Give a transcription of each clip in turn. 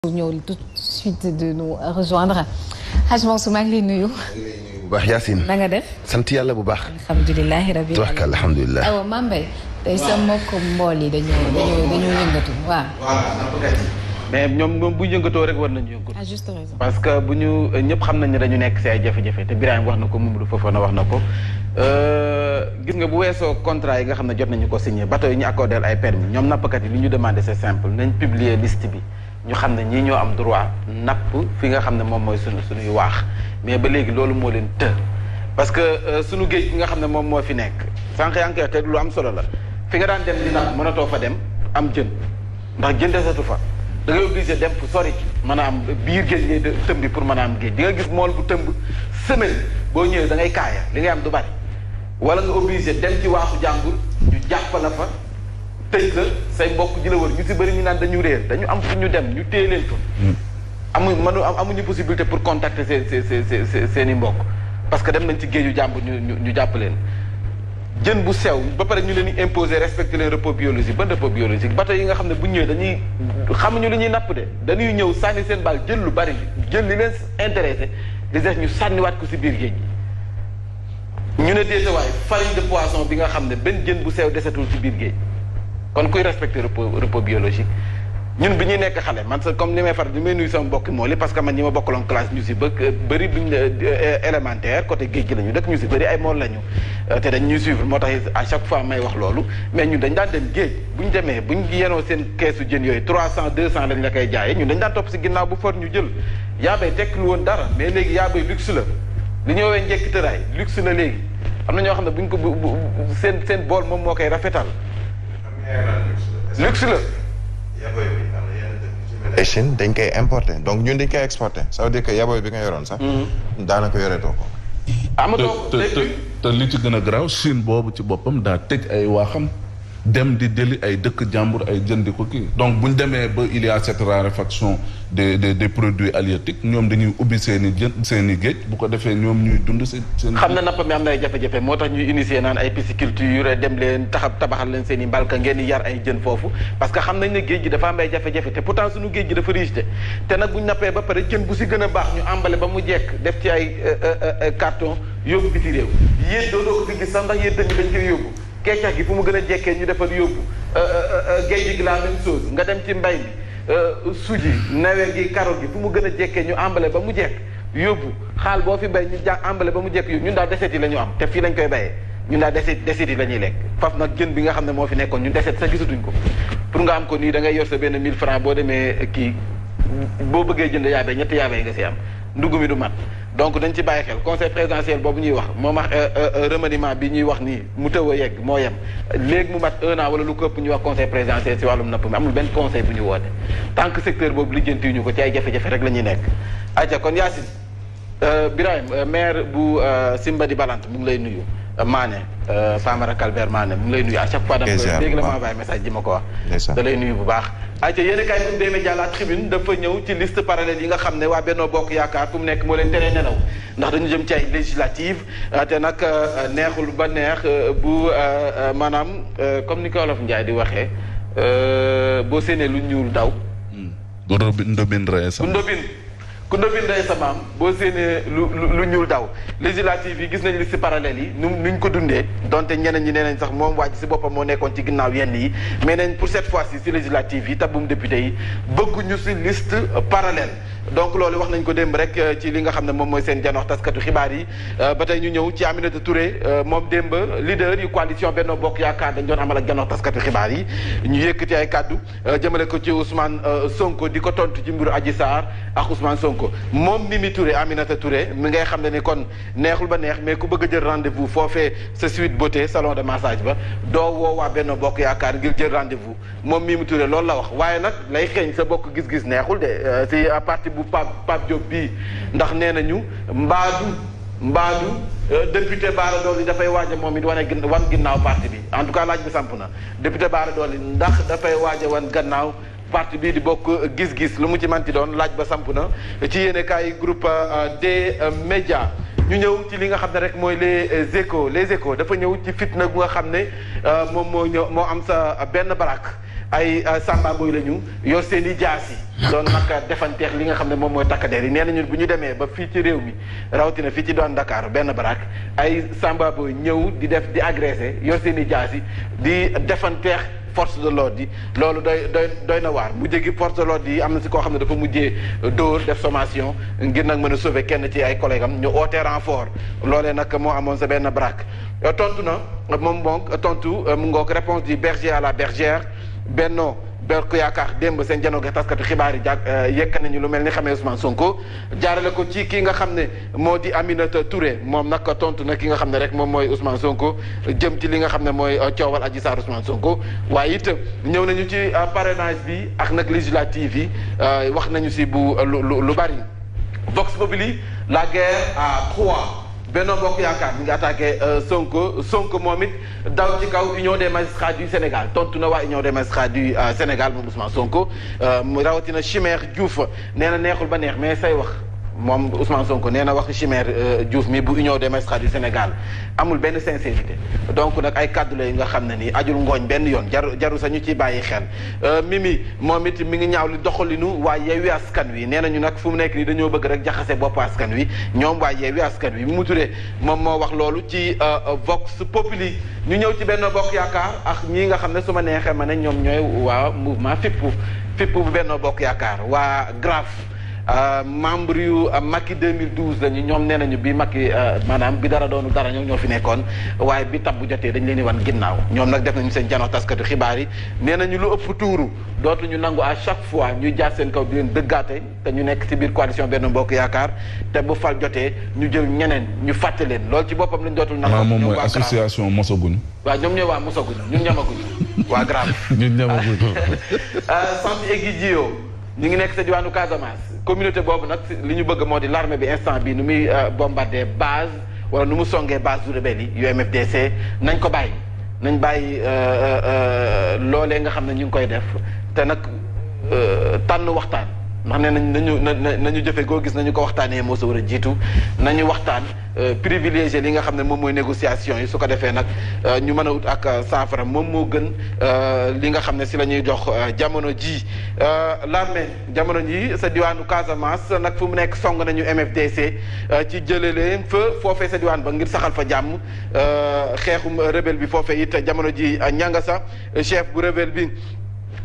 ñëw tout de suite de nous rejoindre Hadj Mansour maa ngi lay nuyu. bu baax Yacine. na nga def. sant yàlla bu baax. alhamdulilah rabbil alamin alhamdulilah. awa Mame Mbaye tey sa mbokk mbool yi dañoo yëngatu waaw. mais ñoom bu yëngatoo rek war nañu yëngatu. à juste raison. parce que bu ñu ñëpp xam nañ ne dañu nekk si ay jafe-jafe te Birahim wax na ko Mamadou Fofana wax na ko gis nga bu weesoo contrat yi nga xam ne jot nañu ko signé bateau yi ñu accordé ay permis ñoom nappkat yi li ñu demandé c'est simple nañ publier liste bi ñu xam ne ñii ñoo am droit napp fi nga xam ne moom mooy suñuy waax mais ba léegi loolu moo leen të parce que suñu géej gi nga xam ne moom moo fi nekk sànq yaa ngi koy te lu am solo la fi nga daan dem di napp mënatoo fa dem am jën ndax jën desatu fa da ngay obligé dem fu sori mën a am biir géej ngay tëmbi pour mën a am géej di nga gis mool bu tëmb semaine boo ñëwee da ngay kaaya li ngay am du bari wala nga obligé dem ci waaxu jàmbur ñu jàpp la fa tëj la say mbokk ji la wër ñu si bëri ñu naan dañu réer dañu am fu ñu dem ñu téye leen fa amuñu possibilité pour contacter seen i mbokk parce que dem nañ ci géeju jàmbur ñu jàpp leen jën bu sew ba pare ñu leen di imposer respecter leen repos biologique ban repos biologique bateau yi nga xam ne bu ñu ñëwee dañuy xamuñu li ñuy napp de dañuy ñëw sànni seen baal jël lu bari jël li leen intéressé di def ñu sànniwaat ko si biir géej gi ñu ne déetawaay farine de poisson bi nga xam ne benn jën bu sew desetul si biir géej kon kuy respecter repos biologique ñun bi ñuy nekk xale man sa comme ni may faral di may nuyu sama mbokki mool yi parce que man ñi ma bokkaloon classe ñu si bëri buñ élémentaire côté géej gi la ñu dëkk ñu si bëri ay mool la ñu te dañ ñuy suivre moo tax à chaque fois may wax loolu mais ñun dañ daan dem géej buñ demee buñ yenoo seen keesu jën yooyu 300 200 lañ la koy jaayee ñun dañ daan topp si ginnaaw bu for ñu jël yaabay tekklu woon dara mais léegi yaabay luxe la li ñu woowee njekki tëraay luxe la léegi am na ñoo xam ne buñ ko seen bool moom moo koy rafetal luxe la. Chine dañ koy importer donc ñun dañ koy exporter ça veut dire que yaboy bi nga yoroon sax. daanaka yoreetoo ko. amatoo te li ci gën a garaaw Chine boobu ci boppam daa tëj ay waaxam dem di deli ay dëkk jàmbur ay jëndi ko kii donc bu ñu demee ba il y a cette raréfaction des produits halieutiques ñoom dañuy ubbi seen i jën seen i géej bu ko defee ñoom ñuy dund seen xam na napp mi am na ay jafe-jafe moo tax ñuy initier naan ay pisciculture dem leen tabaxal leen seen i mbalka ngeen di yar ay jën foofu parce que xam nañ ne géej gi dafa am ay jafe-jafe te pourtant suñu géej gi dafa riche te nag bu ñu nappee ba pare jën bu si gën a baax ñu emballé ba mu jekk def ci ay carton yóbbu biti réew yéen doo ko fi gis sax ndax yéen tamit dañ koy yóbbu kecax gi fu mu gën a jekkee ñu defal yóbbu géej gi la même chose nga dem ci mbay bi suji nawe gi carotte gi fu mu gën a jekkee ñu emballé ba mu jekk yóbbu xaal boo fi bay ñu emballé ba mu jekk yóbbu ñun daal deset yi la ñu am te fii lañ koy bayee ñun daal deset yi la ñuy lekk faf nag jën bi nga xam ne moo fi nekkoon ñun deset sa gisatuñ ko pour nga am ko nii da ngay yor sa benn 1000 francs boo demee kii boo bëggee jënd yaabee ñetti yaabee nga si am ndugg mi du mat donc dañ ci bàyyi xel conseil présidentiel boobu ñuy wax moo wax remaniement bi ñuy wax nii mu tëw a yegg moo yem léegi mu mat 1 an wala lu ko ëpp ñuy wax conseil présidentiel si wàllum napp mi amul benn conseil bu ñu woote tant que secteur boobu lijjanti ñu ko ci ay jafe-jafe rek la ñuy nekk aja kon Yacine Birahim maire bu Simbadi Balante mu ngi lay nuyu Mané Famara Calvert Mané mu ngi lay nuyu à chaque fois dama koy léegi la ma envoyé message ji ma ko wax da lay nuyu bu baax ayca yéen kay groupe des médias La Tribune dafa ñëw ci liste parallèle yi nga xam ne waa Benno Bokk Yaakaar fu mu nekk moo leen teree nelaw ndax dañu jëm ci ay législative te nag neexul ba neex bu maanaam comme ni ko Wolof Njaay di waxee boo séenee lu ñuul daw bu ndobin rey sa ku ndobin day sa maam boo séenee lu ñuul daw législative yi gis nañ liste parallèle yi nuñ ko dundee donte ñeneen ñi nee nañ sax moom waaj si boppam moo nekkoon ci ginnaaw yenn yi mais nañ pour cette fois-ci si législative yi tabum député yi bëgguñu si liste parallèle donc loolu wax nañ ko démb rek ci li nga xam ne moom mooy seen janox taskatu xibaar yi ba tey ñu ñëw ci Aminata Touré moom démb leader yu coalition Benno Bokk Yaakaar dañ doon amal ak janox taskatu xibaar yi ñu yëkkati ay kàddu jëmale ko ci Ousmane Sonko di ko tontu ci mbiru Adji Sarr ak Ousmane Sonko moom Mimi Touré Aminata Touré mi ngay xam ne ni kon neexul ba neex mais ku bëgg a jël rendez-vous foofee sa suite beauté salon de massage ba doo woo waa Benno Bokk Yaakaar ngir jël rendez-vous moom Mimi Touré loolu la wax waaye nag lay xeeñ sa bokk gis-gis neexul de si parti bu Pape Diop bii ndax nee nañu mbaadu député Bara Dolly dafay waaj a moom it wan ginnaaw parti bi en tout cas laaj bi samp na député Bara Dolly ndax dafay waaj a wan gannaaw parti bii di bokk gis-gis lu mu ci manti doon laaj ba samp na ci yéene kaay groupe des médias ñu ñëw ci li nga xam ne rek mooy les échos dafa ñëw ci fitna bu nga xam ne moom moo am sa benn barak ay samba boy lañu yor seen i jaas yi doon nag defanteex li nga xam ne moom mooy takkadeer yi nee nañu bu ñu demee ba fii ci réew mi rawatina fii ci doon Dakar benn barak ay samba boy ñëw di def di agressé yor seen i jaas yi di defanteex force de l'ordre yi loolu doy na waar mu jégi force de l'ordre yi am na si koo xam ne dafa mujjee dóor def sommation ngir nag mën a sauver kenn ci ay collègues am ñu oote renfort loolee nag moo amoon sa benn braque tontu na moom tontu mu ngoog réponse du berger à la bergère Benno Bokk Yaakaar démb seen janoo ga taskatu xibaar yi yekk nañu lu mel ni xamee Ousmane Sonko jaarale ko ci ki nga xam ne moo di Aminata Touré moom nag tontu na ki nga xam ne rek moom mooy Ousmane Sonko jëm ci li nga xam ne mooy coowal Adji Sarr Ousmane Sonko waaye it ñëw nañu ci parrainage bi ak nag législative yi wax nañu si bu lu bari Vox Populi la guerre à 3 Benno Bokk Yaakaar mi ngi attaqué Sonko moom it daw ci kaw Union des magistrats du Sénégal tontu na waa Union des magistrats du Sénégal moom Ousmane Sonko mu rawatina Chimère Diouf nee na neexul ba neex mais say wax moom Ousmane Sonko nee na wax Chimère Diouf mi bu Union des magistrats du Sénégal amul benn sincérité donc nag ay kàddu la yi nga xam ne nii ajul ngooñ benn yoon jaru sañu ci bàyyi xel Mimi moom it mi ngi ñaaw li doxalinu waa Yewwi Askan Wi nee nañu nag fu mu nekk nii dañoo bëgg rek jaxase bopp askan wi ñoom waa Yewwi Askan Wi mu turee moom moo wax loolu ci Vox Populi ñu ñëw ci Benno Bokk Yaakaar ak ñii nga xam ne su ma neexee ma ne ñoom ñooy waa mouvement fippu bu Benno Bokk Yaakaar waa GRAF membre yu Macky 2012 lañu ñoom nee nañu bi Macky maanaam bi dara doonu dara ñoo fi nekkoon waaye bi tab bu jotee dañ leen di wan ginnaaw ñoom nag def nañu seen janoo taskatu xibaar yi nee nañu lu ëpp tuuru dootuñu nangu à chaque fois ñuy jaar seen kaw di leen dëggaate te ñu nekk ci biir coalition Benno Bokk Yaakaar te bu fal jotee ñu jël ñeneen ñu fàtte leen loolu ci boppam lañ dootul nangu. moom mooy association mosaguñu. waaw ñoom ñooy waa mosaguñu ñun ñamaguñu waa grave. ñun ñamaguñu. sant eggi jiyoo ñu ngi nekk sa diwaanu Casamance communauté boobu nag li ñu bëgg moo di l'armée bi instant bi nu muy bombardé base wala nu mu songee base du rebelle yi UMFDC nañ ko bàyyi nañ bàyyi loolee nga xam ne ñu ngi koy def te nag tànn waxtaan ndax nee nañ nañu jëfe goo gis nañu ko waxtaanee moo sa war a jiitu nañu waxtaan privilégié li nga xam ne moom mooy négociation yi su ko defee nag ñu mën a ut ak saafara moom moo gën li nga xam ne si la ñuy dox jamono ji l'armée jamono ji sa diwaanu Casamance nag fu mu nekk song nañu MFDC ci jëlee leen fa foofee sa diwaan ba ngir saxal fa jàmm xeexum rebelle bi foofee it jamono ji ñanga sa chef bu rebelle bi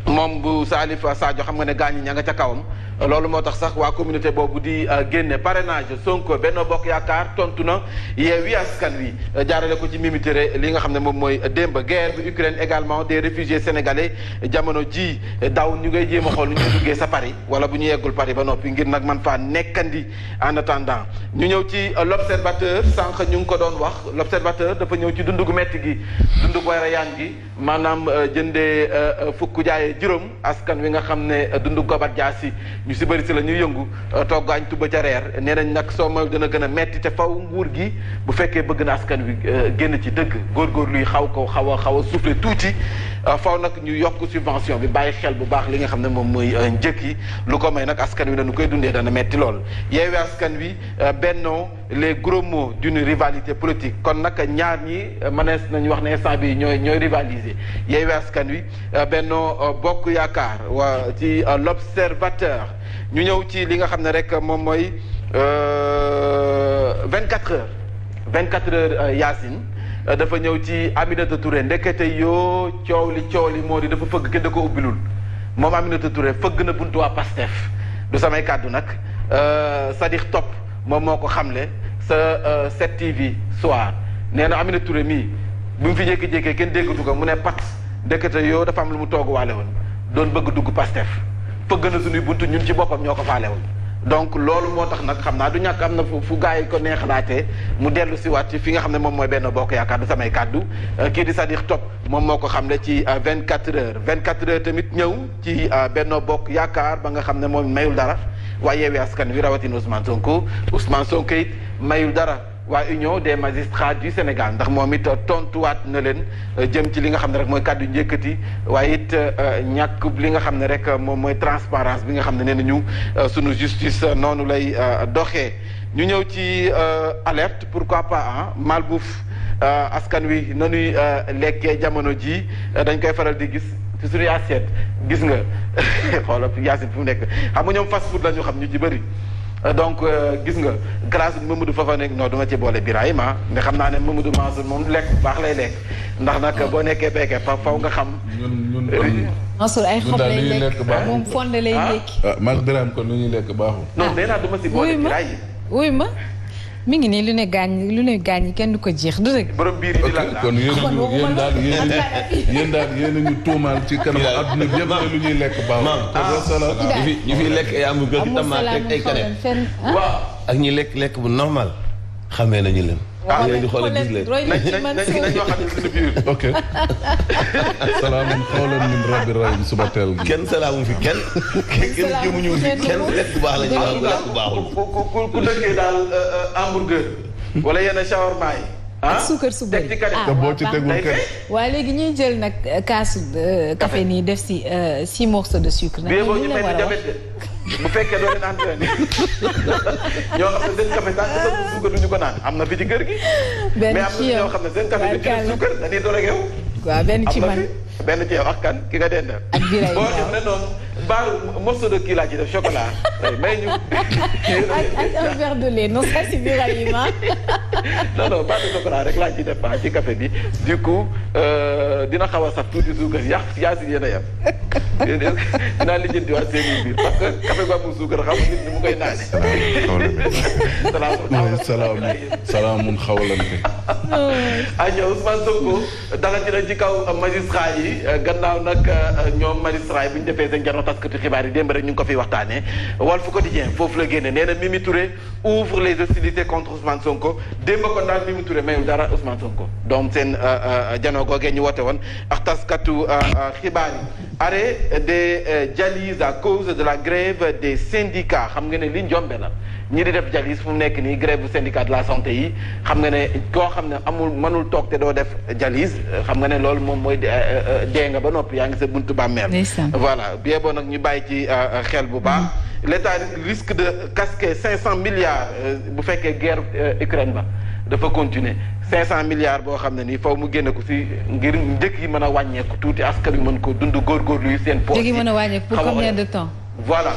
moom bu Salif Sadio xam nga ne gaañi ña nga ca kawam loolu moo tax sax waa communauté boobu di génne parrainage Sonko Benno Bokk Yaakaar tontu na Yewwi Askan Wi jaarale ko ci Mimi Touré li nga xam ne moom mooy démb guerre bi Ukraine également des réfugiés sénégalais jamono ji daw ñu ngay jéem a xool nu ñu duggee sa Paris wala bu ñu yeggul Paris ba noppi ngir nag man faa nekkandi en attendant ñu ñëw ci l'observateur sànq ñu ngi ko doon wax l'observateur dafa ñëw ci dundu gu metti gi dundu gu rayaan gi maanaam jëndee fukk jaayee juróom askan wi nga xam ne dundu gobat jaasi ñu si bëri si la ñuy yëngu togg añ tuba ca reer nee nañ nag soo mooy dina gën a metti te faw nguur gi bu fekkee bëgg na askan wi génn ci dëgg góorgóorlu yi xaw a soufflé tuuti faw nag ñu yokk subvention bi bàyyi xel bu baax li nga xam ne moom mooy njëkk yi lu ko may nag askan wi dañu koy dundee dana metti lool Yewwi Askan Wi Benno les gros mots d'une rivalité politique kon nag ñaar ñi mënees nañu wax ne instant bi ñooy rivaliser Yewwi Askan Wi Benno Bokk Yaakaar waa ci l'observateur ñu ñëw ci li nga xam ne rek moom mooy 24 heures Yacine dafa ñëw ci Aminata Touré ndekete yoo coow li moo di dafa fëgg kenn da ko ubbilul moom Aminata Touré fëgg na buntu waa Pastef du samay kàddu nag Sadikh Top moom moo ko xamle sa 7TV soir nee na Aminata Touré mii bi mu fi jékki-jékkee kenn déggatu ko mu ne pat ndekete yoo dafa am lu mu toogu waale woon doon bëgg dugg Pastef fëgg na suñuy buntu ñun ci boppam ñoo ko faale woon donc loolu moo tax nag xam naa du ñàkk am na fu gars yi ko neexalaatee mu dellu si waat ci fi nga xam ne moom mooy Benno Bokk Yaakaar du samay kàddu kii di Sadikh Top moom moo ko xam ne ci 24 heures tamit ñëw ci Benno Bokk Yaakaar ba nga xam ne moom mayul dara waaye Yewwi Askan Wi rawatina Ousmane Sonko it mayul dara waa Union des magistrats du Sénégal ndax moom it tontuwaat na leen jëm ci li nga xam ne rek mooy kàddu njëkkati waaye it ñàkk li nga xam ne rek moom mooy transparence bi nga xam ne nee nañu sunu justice noonu lay doxee ñu ñëw ci alerte pourquoi pas malbouffe askan wi nanuy lekkee jamono ji dañ koy faral di gis ci suñuy assiette gis nga xoolal Yacine fu mu nekk xam nga ñoom fast food la ñu xam ñu ci bëri. donc gis nga grâce Mamadou Fofana non duma ci boole Birahima mais xam naa ne Mamadou Mansour moom lekk bu baax lay lekk ndax nag boo nekkee béykat faw nga xam. ñun Mansour ay xob lay lekk moom fonde lay lekki. mag Birahima kon lu ñuy lekk baaxul. non nee naa duma ci boole Birahima. wuy ma mi ngi nii lu ne gaañ kenn du ko jeex du dëgg. borom biir yi di la kon yéen daal yéen a ñu tuumaal ci kanam adduna bi yëpp ne lu ñuy lekk baaxul. ñu fi lekk ay hamburger di tamaate ak ay kanet. waaw ak ñi lekk bu normal xamee nañu leen. waaw di xool gis leen nañ waxal suñu biir. ok salaamun qawlan min rabbi rahim suba teel gi. kenn salaamu fi kenn jëmuñu fi kenn lekk bu baax la ñu wax lekk bu baaxul. ku dëkkee daal hamburger wala yenn shawarma yi. ak suukar su bëri teg ci kanet. te boo ci tegul kenn. waaye léegi ñuy jël nag kaasu café nii def si 6 morceaux de sucre. nag ñu may na jabet de bu fekkee doo leen entraîné ñoo xam ne seen café daal di sëb suukar duñu ko naan am na fi ci kër gi. benn mais am na ñoo xam ne seen café du ci suukar dañuy doole geew. waaw benn ci man benn ci yow ak kan ki nga dendal. ak biray boo def ne noonu baaru morceau de kii laa ci def chocolat may ñu. ak un verre de lait non ça c'est Birahima. non baaru chocolat rek laa ci def ci café bi du coup dina xaw a saf tuuti suukar yaa si yéen a yem. dinaa lijjantiwaat seen biir parce que café gu amul suukar xam nit ñi mu koy naane. salaamun xawlante. aja Ousmane Sonko dalati na ci kaw magistrat yi gannaaw nag ñoom magistrat yi bu ñu defee seen janoo taskati xibaar yi démb rek ñu ngi ko fiy waxtaanee Walf Quotidien foofu la génne nee na Mimi Touré ouvre les hostilités contre Ousmane Sonko démb kon daal Mimi Touré mayul dara Ousmane Sonko donc seen janoo googee ñu woote woon ak taskatu xibaar yi arrêt des dialyses à cause de la grève des syndicats xam nga ne li njombe la ñi di def dialyse fu mu nekk nii grève bu syndicat de la santé yi xam nga ne koo xam ne amul mënul toog te doo def dialyse xam nga ne loolu moom mooy dee nga ba noppi yaa ngi sa buntu bàmmeel. voilà bien bon nag ñu bàyyi ci xel bu baax. l'État risque de casquer 500 milliards bu fekkee guerre Ukraine ba dafa continuer 500 milliards boo xam ne nii faw mu génne ko si ngir njëkk yi mën a wàññeeku tuuti askan wi mën ko dund góorgóorlu yi seen poche yi. njëkk yi mën a wàññeeku pour combien de temps. voilà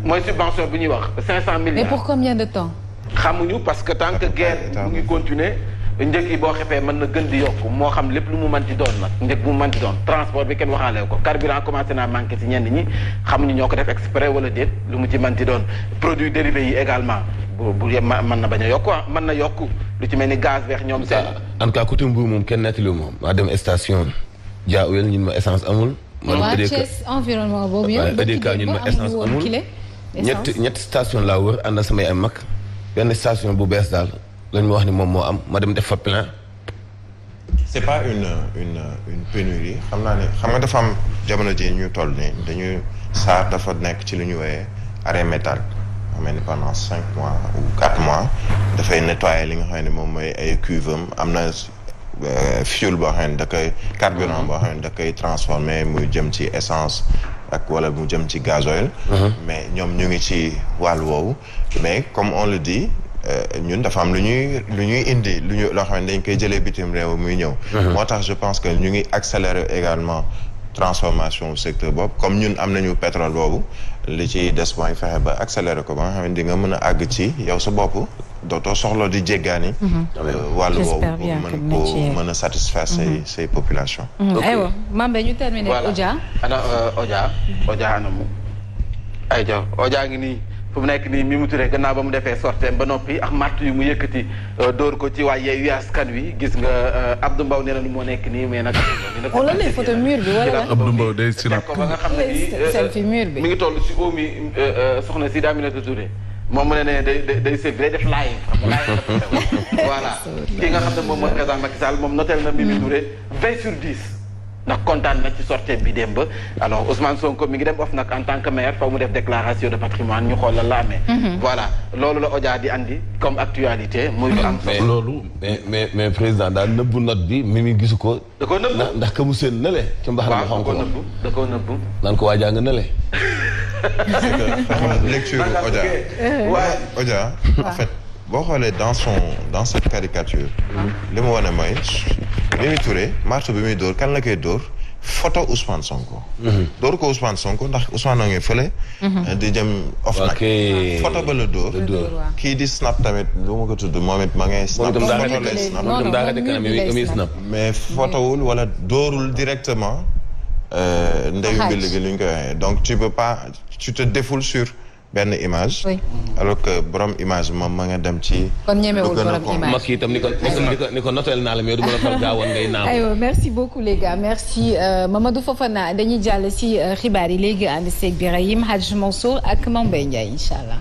mooy subvention bi ñuy wax 500 milliards. mais pour combien de temps. xamuñu parce que tant que guerre mu ngi continuer njëg yi boo xefee mën na gën di yokk moo xam lépp lu mu mën ci doon nag njëg bu mu mën ci doon transport bi kenn waxaale ko carburant commencé naa manqué ci ñenn ñi xamuñu ñoo ko def exprès wala déet lu mu ci mën ci doon produits dérivés yi également bu mën na bañ a yokku mën na yokku lu ci mel ni gaz weex ñoom seen. en tout cas côté Mbour moom kenn nettali moom maa dem station Dia Ouel ñun ma essence amul. waa Thiès environnement boobu yëpp. EDK ñun ma essence amul ñetti station laa wër ànd samay ay mag benn station bu bees daal lañ ma wax ni moom moo am ma dem def fa plein. c'est pas une pénurie xam naa ne xam nga dafa am jamono ji ñu toll nii dañuy SAR dafa nekk ci lu ñu woowee arrêt métal xam ne pendant 5 mois ou 4 mois dafay nettoyer li nga xam ne moom mooy ay cuve am na fuel boo xam ne da koy carburant boo xam ne da koy transformé muy jëm ci essence ak wala mu jëm ci gasoil mais ñoom ñu ngi ci wàll woowu mais comme on le dit ñun dafa am lu ñuy indi loo xam ne dañ koy jëlee bitim réew muy ñëw moo tax je pense que ñu ngi accélérer également transformation au secteur boobu comme ñun am nañu pétrole boobu li ci des mooy fexe ba accélérer ko ba nga xam ne di nga mën a àgg ci yow sa bopp dootoo soxla di jéggaani wàllu boobu mën a satisfaire say population aywa Mambé ñu terminer Odia ana Odia anamu ayja Odia ngi nii fu mu nekk nii Mimi Touré gannaaw ba mu defee sorteem ba noppi ak matt yu mu yëkkati dóor ko ci waa Yewwi Askan Wi gis nga Abdou Mbow nee na moo nekk nii mais nag. on la lay photo mur bi wala. Abdou Mbow day sinap ko ba nga xam ne nii selfie mur bi mi ngi toll si omi soxna si Aminata Touré moom mu ne ne day selfie day def live xam nga live voilà ki nga xam ne moom mooy président Macky Sall moom notel na Mimi Touré 20/10. ndax kontaan na ci sortie bi démb alors Ousmane Sonko mi ngi dem of nag en tant que maire faw mu def déclaration de patrimoine ñu xool la amee. voilà loolu la Odia di andi comme actualité. muy lu am mais loolu mais président daal nëbbu note bi Mimi gisu ko. da koo nëbbu ndax ka mu seen nële. ca mbaxal ma xam ko da koo nëbbu. naan ko waajaa nga nële. c'est que lecture Odia en fait boo xoolee dans cette caricature li mu wane mooy Mimi Touré marteau bi muy dóor kan la koy dóor photo Ousmane Sonko. dóor ko Ousmane Sonko ndax Ousmane a ngi fële. di jëm off nag. photo ba la dóor. kii di snap tamit lu ma ko tudd moom it ma ngay snap. mais photo wul wala dóorul directement. ndeyu mbill gi lu ñu koy waxee donc tu te défoules sur benn image. Oui. alors que borom image moom ma nga dem ci. kon ñemewul borom image mag itam ni ko noteel naa la mais du ma la fal gaawoon ngay naaw. aywa merci beaucoup les gars merci Mamadou Fofana dañuy jàll si xibaar yi léegi ànd seeg Birahim Hadj Mansour ak Mame Mbaye Ndiaye incha allah.